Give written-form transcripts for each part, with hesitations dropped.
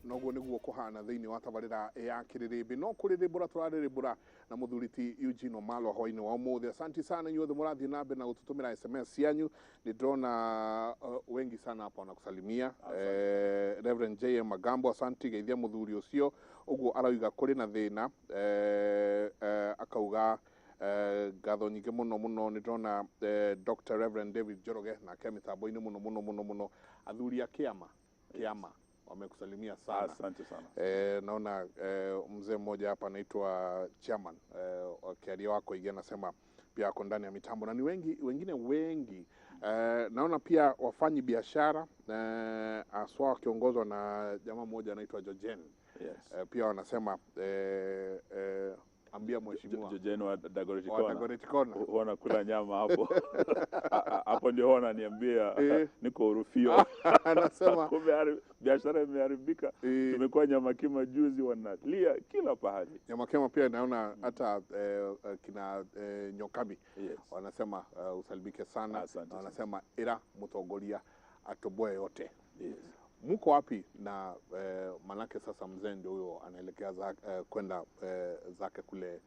Noguo niguo kuhana thiini wa tabarira ya Kĩrĩrĩmbĩ, no kũrĩrĩmbũra tũrarĩrĩmbũra na mũthuri ti Eugene Wamalwa hwainĩ wa ũmũthĩ. Asanti sana inyuothe mũrathiĩ na mbere na gũtũtũmĩra SMS cianyu. Nĩ ndĩrona wengi sana hapa wanakusalimia. Reverend J.M. Magambo, asanti, geithia mũthuri ũcio. Ũguo arauga kũrĩ na thĩna, akauga ngatho nyingĩ mũno mũno. Nĩ ndĩrona Dr. Reverend David Njoroge nake mĩtambo-inĩ mũno mũno mũno mũno. Athuri a kĩama wamekusalimia sana. Asante sana. Naona mzee mmoja hapa anaitwa chairman Kiaria wako Ige anasema pia ako ndani ya mitambo na ni wengi wengine wengi. Naona pia wafanyi biashara aswa wakiongozwa na jamaa mmoja anaitwa Jojen. Pia wanasema ambia mheshimiwa Jojen wa Dagoretti wa Corner. Dagoretti Corner. Huwa nakula nyama hapo. Hapo ndio huwa wananiambia niko Urufio. Anasema kumbe biashara imeharibika. Tumekuwa Nyamakima juzi, wanalia kila pahali. Nyamakima pia naona hata kina Nyokabi wanasema usalimike sana. Asante Na sana. wanasema ira mutongoria atoboe yote. Muko wapi na manake sasa mzee ndio huyo anaelekea kwenda zake kule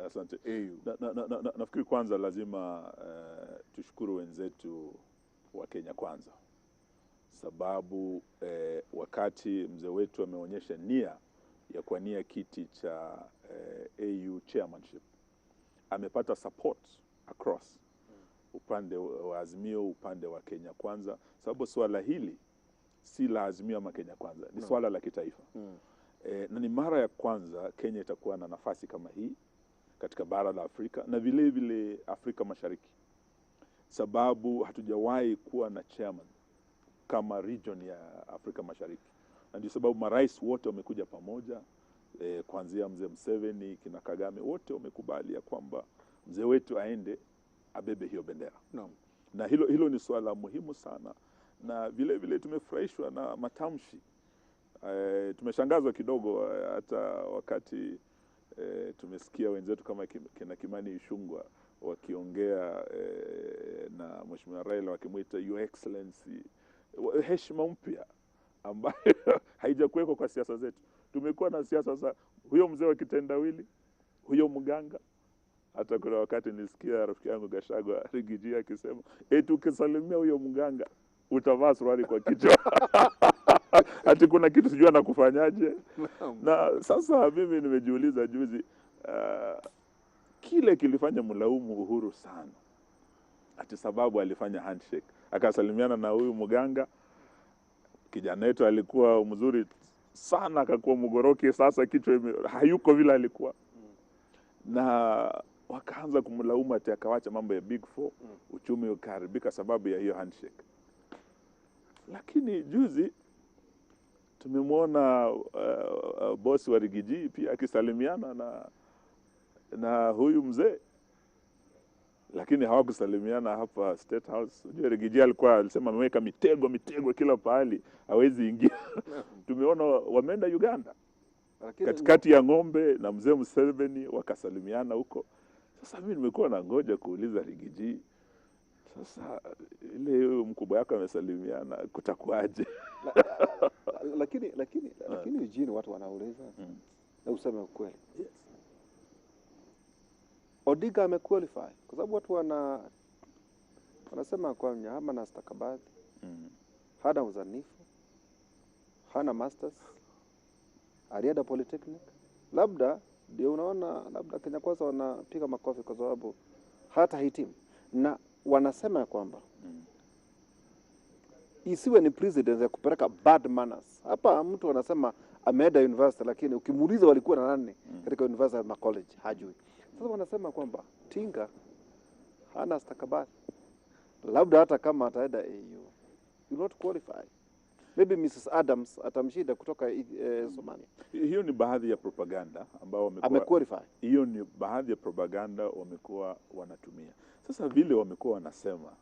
Asante. AU. Nafikiri kwanza lazima tushukuru wenzetu wa Kenya Kwanza, sababu wakati mzee wetu ameonyesha nia ya kuwania kiti cha AU chairmanship, amepata support across upande wa Azimio, upande wa Kenya Kwanza, sababu swala hili si la Azimio ama Kenya Kwanza, ni swala la kitaifa. Na ni mara ya kwanza Kenya itakuwa na nafasi kama hii katika bara la Afrika na vile vile Afrika Mashariki, sababu hatujawahi kuwa na chairman kama region ya Afrika Mashariki, na ndio sababu marais wote wamekuja pamoja, kuanzia mzee Museveni, kina Kagame, wote wamekubali ya kwamba mzee wetu aende abebe hiyo bendera. Na hilo ni swala muhimu sana, na vile vile tumefurahishwa na matamshi. Tumeshangazwa kidogo hata wakati tumesikia wenzetu kama kina Kimani Ichung'wah wakiongea na Mheshimiwa Raila wakimuita Your Excellency, heshima mpya ambayo haijakuwekwa kwa siasa zetu. Tumekuwa na siasa za huyo mzee wa kitendawili, huyo mganga. Hata kuna wakati nilisikia rafiki yangu Gachagua Riggy G akisema eti ukisalimia huyo mganga utavaa suruali kwa kichwa. Ati kuna kitu sijui anakufanyaje. Na sasa mimi nimejiuliza juzi, kile kilifanya mlaumu Uhuru sana, ati sababu alifanya handshake akasalimiana na huyu mganga. Kijana wetu alikuwa mzuri sana, akakuwa mgoroki, sasa kichwa hayuko vile alikuwa, na wakaanza kumlaumu ati akawacha mambo ya Big Four, uchumi ukaharibika sababu ya hiyo handshake. Lakini juzi tumemwona bosi wa Riggy G pia akisalimiana na huyu mzee, lakini hawakusalimiana hapa State House. Unajua Riggy G alisema ameweka mitego kila pahali, hawezi ingia. Tumeona wameenda Uganda. Lakini katikati ya ng'ombe na mzee Museveni wakasalimiana huko. Sasa mimi nimekuwa na ngoja kuuliza Riggy G, sasa ile mkubwa yako amesalimiana, kutakuaje? Lakini Eugene, watu wanauliza na useme ukweli. Odinga amequalify kwa sababu watu wanasema kwamba hana stakabadhi, hana uzanifu, hana masters, alienda polytechnic. Labda ndio unaona labda Kenya Kwanza wanapiga makofi kwa sababu hata hitimu, na wanasema kwamba isiwe ni precedence ya kupeleka bad manners. Hapa mtu anasema ameenda university, lakini ukimuuliza walikuwa na nani katika university ama college hajui. Sasa wanasema kwamba Tinga hana stakabadhi, labda hata kama ataenda AU you not qualify. Maybe Mrs. Adams atamshinda kutoka Somalia. Hiyo ni baadhi ya propaganda ambao wamekuwa Amequalify. Hiyo ni baadhi ya propaganda wamekuwa wanatumia. Sasa vile wamekuwa wanasema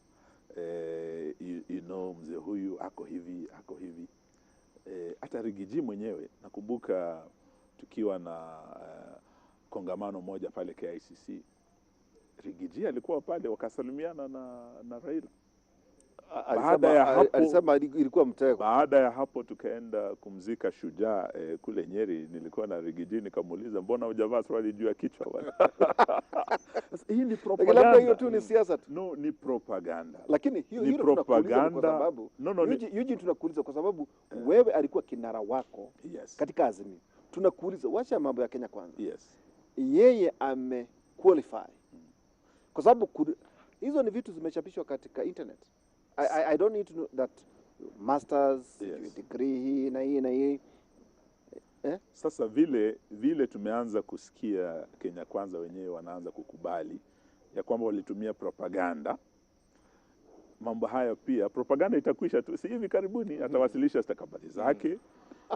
mzee huyu ako hivi, ako hivi. Hata Riggy G mwenyewe nakumbuka tukiwa na kongamano moja pale KICC, Riggy G alikuwa pale, wakasalimiana na Raila. Baada ya hapo, alisema ilikuwa mtego. Baada ya hapo tukaenda kumzika shujaa kule Nyeri. Nilikuwa na Rigiji, nikamuuliza mbona hujavaa suruali juu ya kichwa bwana? Hii ni propaganda. Labda hiyo tu ni siasa tu. No, ni propaganda. Lakini hiyo ni propaganda kwa sababu Eugene, tunakuuliza kwa sababu wewe alikuwa kinara wako katika Azimio. Tunakuuliza, wacha mambo ya Kenya Kwanza. Yes. Yeye ame qualify. Kwa sababu hizo ni vitu zimechapishwa katika internet. I don't need to know that masters, degree hii na hii na hii. Sasa vile tumeanza kusikia Kenya Kwanza wenyewe wanaanza kukubali ya kwamba walitumia propaganda. Mambo haya pia propaganda itakwisha tu, si hivi karibuni atawasilisha stakabadhi zake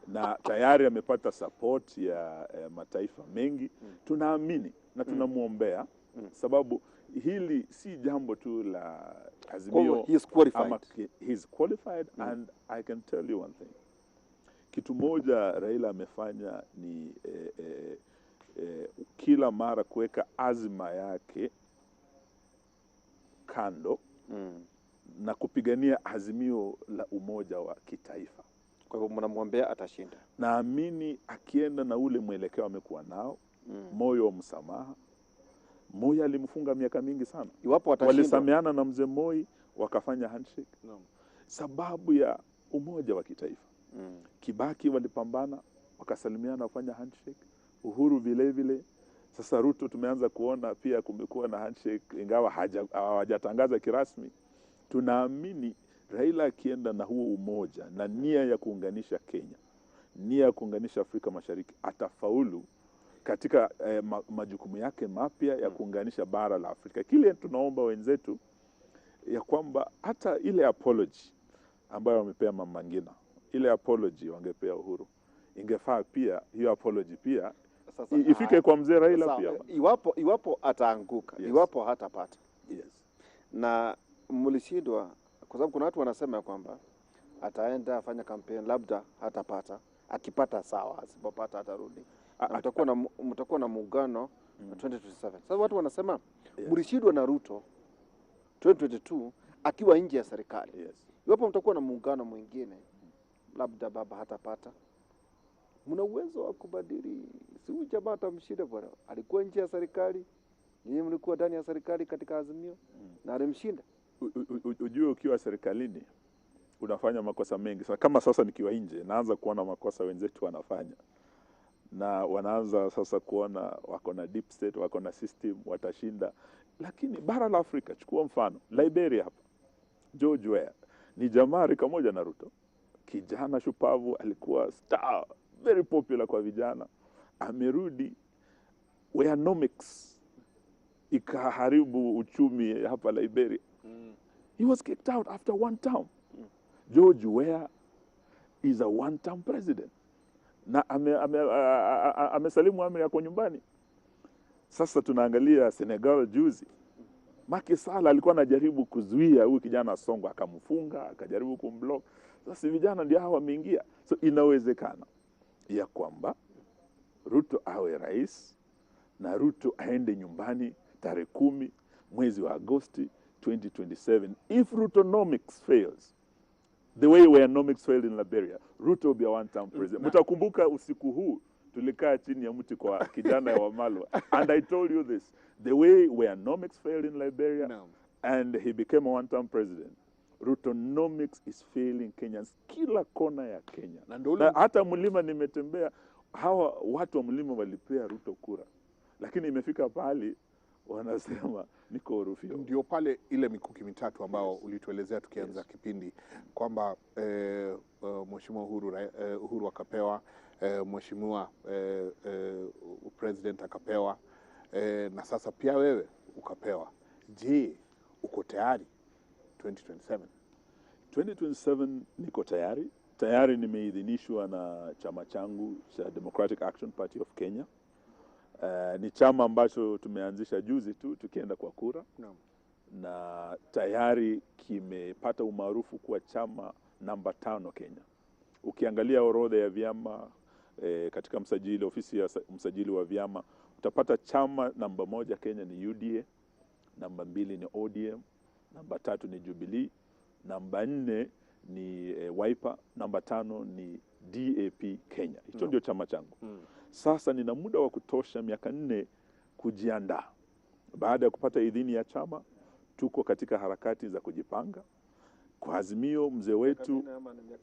na tayari amepata support ya mataifa mengi. Tunaamini na tunamuombea sababu hili si jambo tu la Azimio. He is qualified. He is qualified and I can tell you one thing. Kitu moja Raila amefanya ni kila mara kuweka azma yake kando na kupigania azimio la umoja wa kitaifa. Kwa hivyo mnamwombea atashinda. Naamini akienda na ule mwelekeo amekuwa nao, moyo wa msamaha. Moi alimfunga miaka mingi sana. Iwapo atashinda, walisameana na mzee Moi wakafanya handshake. Sababu ya umoja wa kitaifa. Kibaki walipambana wakasalimiana wafanya handshake. Uhuru vile vile. Sasa Ruto tumeanza kuona pia kumekuwa na handshake, ingawa hawajatangaza kirasmi. Tunaamini Raila akienda na huo umoja na nia ya kuunganisha Kenya, nia ya kuunganisha Afrika Mashariki, atafaulu katika majukumu yake mapya ya kuunganisha bara la Afrika. Kile tunaomba wenzetu ya kwamba hata ile apology ambayo wamepea Mama Ngina, ile apology wangepea Uhuru, ingefaa pia hiyo apology pia sasa, ifike kwa mzee Raila pia. Iwapo ataanguka, iwapo hatapata. Na mlishindwa kwa sababu kuna watu wanasema kwamba ataenda afanya kampeni, labda hatapata, akipata sawa, asipopata atarudi. Mtakuwa na muungano 2027. Sasa watu wanasema mlishindwa na Ruto 2022 akiwa nje ya serikali. Iwapo mtakuwa na muungano mwingine, labda baba hatapata, mna uwezo wa kubadili. Si huyu jamaa atamshinda bwana, alikuwa nje ya serikali, nyinyi mlikuwa ndani ya serikali katika Azimio na alimshinda. Ujue ukiwa serikalini unafanya makosa mengi sana. Kama sasa nikiwa nje naanza kuona makosa wenzetu wanafanya, na wanaanza sasa kuona wako na deep state, wako na system, watashinda. Lakini bara la Afrika, chukua mfano Liberia hapa, George Weah ni jamaa rika moja na Ruto, kijana shupavu, alikuwa star, very popular kwa vijana. Amerudi, Weanomics ikaharibu uchumi hapa Liberia. He was kicked out after one term. George Weah is a one-term president. Na amesalimu amri yako nyumbani. Sasa tunaangalia Senegal juzi. Macky Sall alikuwa anajaribu kuzuia huyu kijana Sonko, akamfunga, akajaribu kumblock. Sasa vijana ndio hawa wameingia. So inawezekana ya kwamba Ruto awe rais na Ruto aende nyumbani tarehe 10 mwezi wa Agosti 2027. If Rutonomics fails, the way Weanomics failed in Liberia, Ruto will be a one-term president. Mtakumbuka usiku huu tulikaa chini ya mti kwa kijana wa Malwa, and I told you this, the way Weanomics failed in Liberia and he became a one-term president, Rutonomics is failing Kenyans kila kona ya Kenya. Na hata mlima nimetembea, hawa watu wa mlima walipea Ruto kura, lakini imefika pahali wanasema niko Orufio. Ndio pale ile mikuki mitatu ambao ulituelezea tukianza kipindi kwamba Mheshimiwa Uhuru akapewa, Mheshimiwa President akapewa, na sasa pia wewe ukapewa. Je, uko tayari 2027? 2027 niko tayari. Tayari nimeidhinishwa na chama changu cha Democratic Action Party of Kenya. Ni chama ambacho tumeanzisha juzi tu tukienda kwa kura. Na tayari kimepata umaarufu kuwa chama namba 5 Kenya. Ukiangalia orodha ya vyama katika msajili, ofisi ya msajili wa vyama, utapata chama namba 1 Kenya ni UDA, namba 2 ni ODM, namba 3 ni Jubilee, Namba 4 ni Wiper. Namba 5 ni DAP Kenya. Hicho ndio chama changu. Sasa nina muda wa kutosha, miaka 4 kujiandaa. Baada ya kupata idhini ya chama, tuko katika harakati za kujipanga. Kwa Azimio, mzee wetu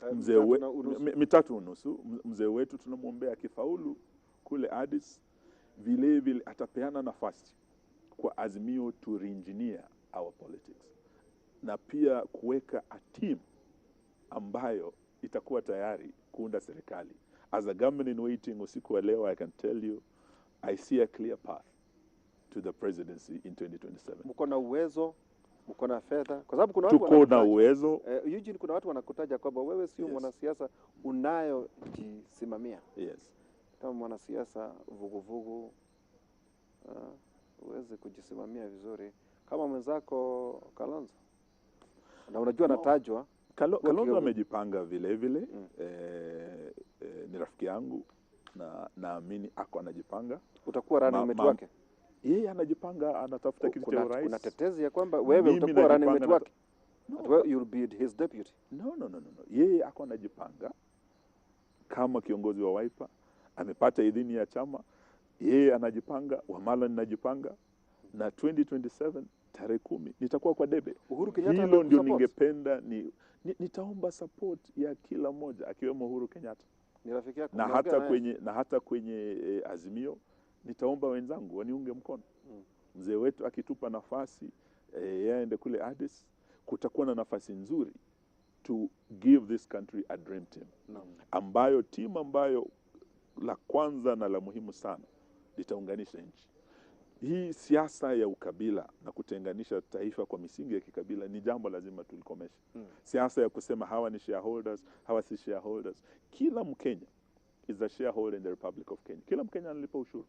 3.5, mzee wetu tunamwombea akifaulu kule Addis, vile vile atapeana nafasi kwa Azimio to re-engineer our politics na pia kuweka a team ambayo itakuwa tayari kuunda serikali. As a government in waiting, usiku wa leo I can tell you I see a clear path to the presidency in 2027. Mko na uwezo, mko na fedha, kwa sababu kuna watu tuko na uwezo. Eugene, kuna watu wanakutaja kwamba wewe sio mwanasiasa unayojisimamia. Yes. Kama mwanasiasa vuguvugu uweze kujisimamia vizuri kama mwenzako Kalonzo. Na unajua anatajwa Kalonzo amejipanga vile vile. Ni rafiki yangu na naamini ako anajipanga. Utakuwa running mate wake? Yeye anajipanga, anatafuta kiti cha urais. Kuna tetezi ya kwamba wewe utakuwa running mate wake. No. You'll be his deputy. No. Yeye ako anajipanga kama kiongozi wa Wiper, amepata idhini ya chama. Yeye anajipanga, Wamala ninajipanga, na 2027 tarehe 10 nitakuwa kwa debe. Uhuru Kenyatta hilo ndio ningependa nitaomba support ya kila mmoja akiwemo Uhuru Kenyatta. Ni rafiki yako. Na hata kwenye Azimio nitaomba wenzangu waniunge mkono. Mzee wetu akitupa nafasi yaende kule Addis, kutakuwa na nafasi nzuri to give this country a dream team. Ambayo team ambayo la kwanza na la muhimu sana litaunganisha nchi. Hii siasa ya ukabila na kutenganisha taifa kwa misingi ya kikabila ni jambo lazima tulikomeshe. Siasa ya kusema hawa ni shareholders, hawa si shareholders. Kila Mkenya is a shareholder in the Republic of Kenya. Kila Mkenya analipa ushuru.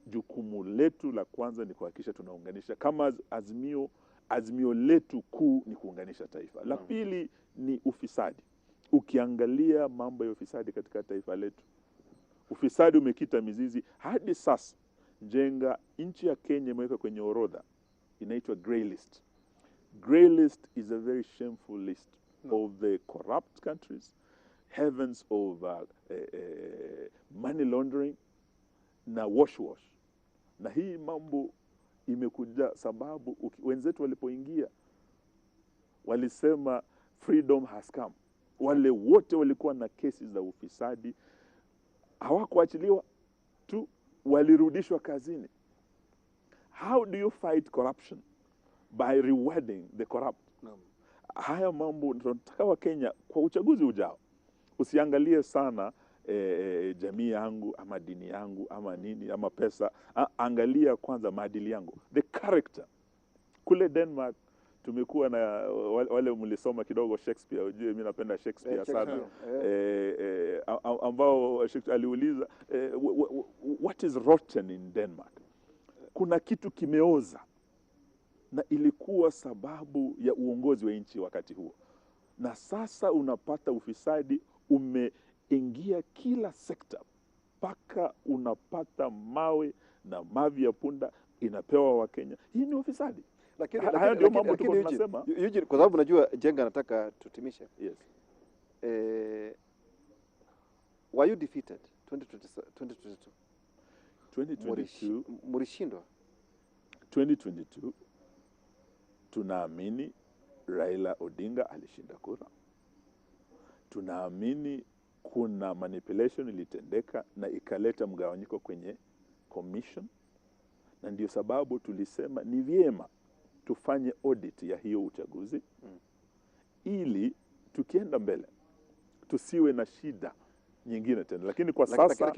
Jukumu letu la kwanza ni kuhakikisha tunaunganisha. Kama Azimio, azimio letu kuu ni kuunganisha taifa. La pili ni ufisadi. Ukiangalia mambo ya ufisadi katika taifa letu, ufisadi umekita mizizi hadi sasa. Njenga, nchi ya Kenya imeweka kwenye orodha inaitwa grey list. Grey list is a very shameful list of the corrupt countries, heavens of money laundering na wash wash. Na hii mambo imekuja sababu wenzetu walipoingia walisema freedom has come. Wale wote walikuwa na kesi za ufisadi hawakuachiliwa tu, walirudishwa kazini. How do you fight corruption? By rewarding the corrupt. Haya mambo tunataka wa Kenya kwa uchaguzi ujao usiangalie sana jamii yangu ama dini yangu ama nini ama pesa. Angalia kwanza maadili yangu, the character. Kule Denmark tumekuwa na wale mlisoma kidogo Shakespeare, ujue mimi napenda Shakespeare sana. Ambao Shakespeare aliuliza what is rotten in Denmark? Kuna kitu kimeoza, na ilikuwa sababu ya uongozi wa nchi wakati huo. Na sasa unapata ufisadi umeingia kila sekta, mpaka unapata mawe na mavi ya punda inapewa wa Kenya. Hii ni ufisadi. Lakini haya ndio mambo tuko tunasema. Eugene, kwa sababu najua Njenga nataka tutimishe. Yes. Were you defeated 2022? 2022 mlishindwa. 2022 tunaamini Raila Odinga alishinda kura. Tunaamini kuna manipulation ilitendeka na ikaleta mgawanyiko kwenye commission, na ndio sababu tulisema ni vyema tufanye audit ya hiyo uchaguzi ili tukienda mbele tusiwe na shida nyingine tena. Lakini kwa sasa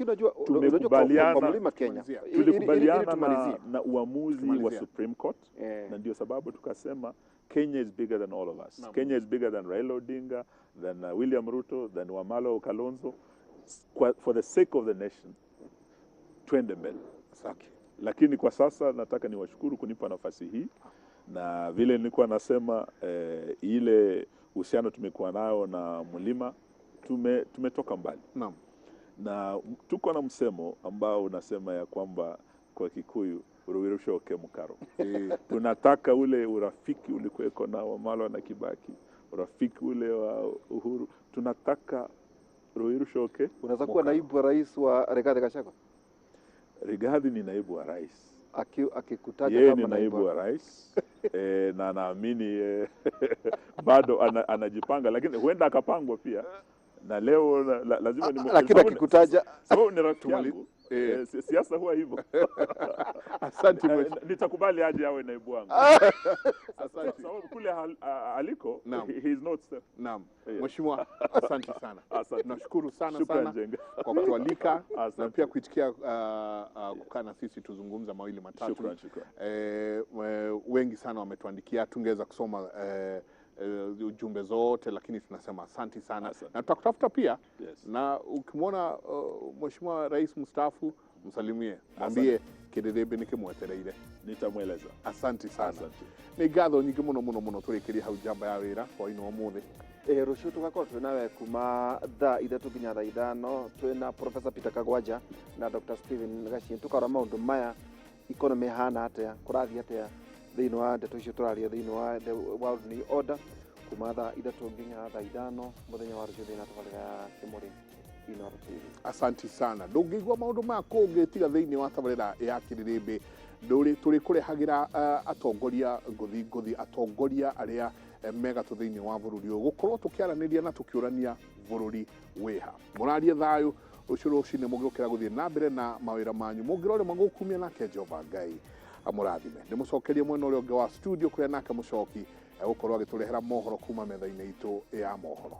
tulikubaliana na uamuzi wa Supreme Court, na ndio sababu tukasema Kenya is bigger than all of us. No. Kenya is bigger than Raila Odinga, than William Ruto, than Wamalo Kalonzo. For the sake of the nation, twende mbele. Asante. Lakini kwa sasa nataka niwashukuru kunipa nafasi hii, na vile nilikuwa nasema ile uhusiano tumekuwa nao na Mlima, tumetoka mbali. Naam. Na tuko na msemo ambao unasema ya kwamba kwa Kikuyu uruwirushoke mukaro. Tunataka ule urafiki ulikuweko na Wamalwa na Kibaki Urafiki ule wa Uhuru, tunataka Ruiru shoke. Unaweza kuwa Mukaro. naibu wa rais wa Rigathi Gachagua Rigathi ni naibu wa rais, akikutaja yeye kama ni naibu wa rais na naamini bado anajipanga, lakini huenda akapangwa pia na leo lazima ni Lakini akikutaja sababu ni rafiki yangu. Siasa huwa hivyo. Asante mheshimiwa. Nitakubali aje awe naibu wangu. Asante. Sababu kule aliko Naam. he is not safe. Naam. Yeah. Mheshimiwa, asante sana. Asante. Nashukuru sana Shukran, sana Jenga. kwa kutualika na Asante. pia kuitikia kukaa na sisi tuzungumza mawili matatu. Shukran, shukran. Wengi sana wametuandikia, tungeweza kusoma ujumbe zote, lakini tunasema asante sana. Asante. Na tutakutafuta pia. Yes. Na ukimwona Mheshimiwa Rais mstaafu msalimie, mwambie kĩrĩrĩmbĩ nĩkĩmwetereire. Nitamweleza. Asante sana. Asante. Nĩ ngatho nyingĩ mũno mũno mũno tũrĩkĩrie hau njamba ya wĩra hwainĩ wa ũmũthĩ. Rũciũ tũgakorwo twĩ nawe kuma thaa 3 nginya thaa 5, twĩna Professor Peter Kagwanja na Dr. Stephen Gachie, tũkarora maũndũ maya, economy ĩhana atĩa, kũrathiĩ atĩa thĩinĩ wa ndeto icio tũraria thĩinĩ wa the World New Order, kuma thaa 3 nginya thaa 5 mũthenya wa rũciũ thĩinĩ wa tabarĩra ya Kĩmũrĩ Inooro TV. Asanti sana. Ndũngĩigua maũndũ maya kũngĩ tiga thĩinĩ wa tabarĩra ya Kĩrĩrĩmbĩ. Ndũrĩ tũrĩkũrehagĩra atongoria ngũthi ngũthi, atongoria arĩa megatũ thĩinĩ wa bũrũri ũyũ, gũkorwo tũkĩaranĩria na tũkĩũrania bũrũri wĩha. Mũrarie thayũ rũciũ rũcinĩ mũgĩũkĩra gũthiĩ na mbere na mawĩra manyu, mũngĩrore magũkumia nake Jehova Ngai amũrathime. Ndĩmũcokerie mwena ũrĩa ũngĩ wa studio kũrĩa nake mũcoki egũkorwo agĩtũrehera mohoro kuma metha-inĩ itũ ya mohoro.